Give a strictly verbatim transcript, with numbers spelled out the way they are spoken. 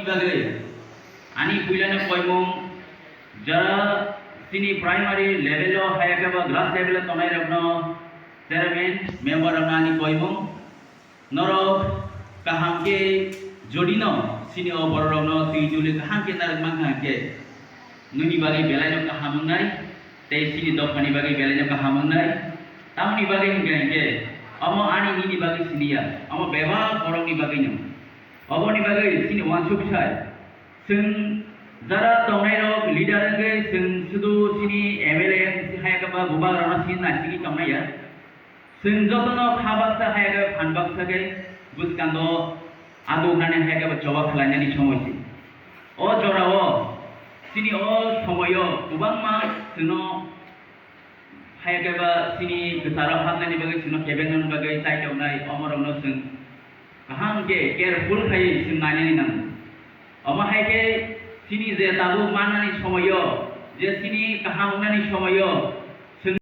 Bagwi ani puilano koimung, jara chini primary level o hayakhe ba class level o tongnai rokno chairman member rokno ani koimung, norok kaham khe jodi no chini o borok rokno twi duli kaham khe narwk mankha hwnkhe, nini bagwi belai no kaham wngnai, tei chini dophani bagwi belai no kaham wngnai. Tamoni bagwi hwnkhe hwnkhe omo ani nini bagwi siniya, omo bebak borokni bagwi no. Oboni bagwi chini uansuk sai. Chwng jara tongnairok leader wngwi chwng sudu chini M L A hayakhe ba bubagrano sini naisingwi tongnai ya. Chwng jotono kha baksa hayakhe phan baksa khe bwskango aduknani hayakhe ba choba khlainani somoi se. O jorao chini o somoio kwbangma chwngno Hai khe ba chini kwcharo hapnani bagwi chwngno kebengna bagwi chaitongnai omorokno chwng kaham khe careful khaiwi chwng nainani nango. Omo hai khe chini je tabuk mannani somoio, je chini kaham wngnani somoio,